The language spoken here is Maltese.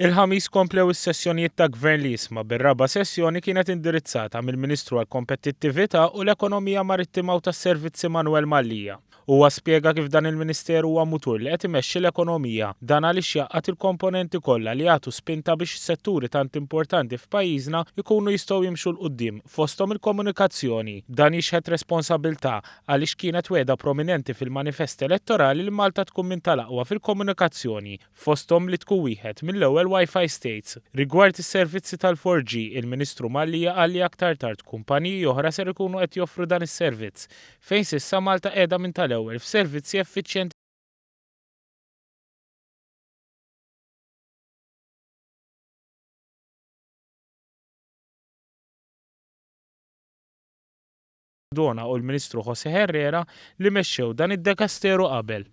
Il-Ħamis komplew is-sessjonijiet ta' Gvern li Jisma' bir-raba' sessjoni kienet indirizzata mill-Ministru għall-Kompetittività u l-Ekonomija Marittima u tas-Servizzi Manuel Mallia. Huwa spjega kif dan il-Ministeru huwa mutur li qed imexxi l-ekonomija. Dan għaliex jgħaqqad il-komponenti kollha li jagħtu spinta biex setturi tant importanti f'pajjiżna jkunu jistgħu jimxu 'l quddiem, fosthom il-komunikazzjoni. Dan jixhed responsabilità għaliex kienet wegħda prominenti fil-manifest elettorali li Malta tkun minn tal-aqwa fil-komunikazzjoni, fosthom li tkun wieħed mill-ewwel Wi-Fi States. Rigward is-servizzi tal-4G, il-Ministru Mallia qal li aktar tard kumpaniji oħra ser ikunu qed joffru dan is-servizz, fejn s'issa Malta qiegħda minn tal-ewwel f'servizzi effiċjenti Dona u l-Ministru José Herrera li mexxew dan id-dekasteru qabel.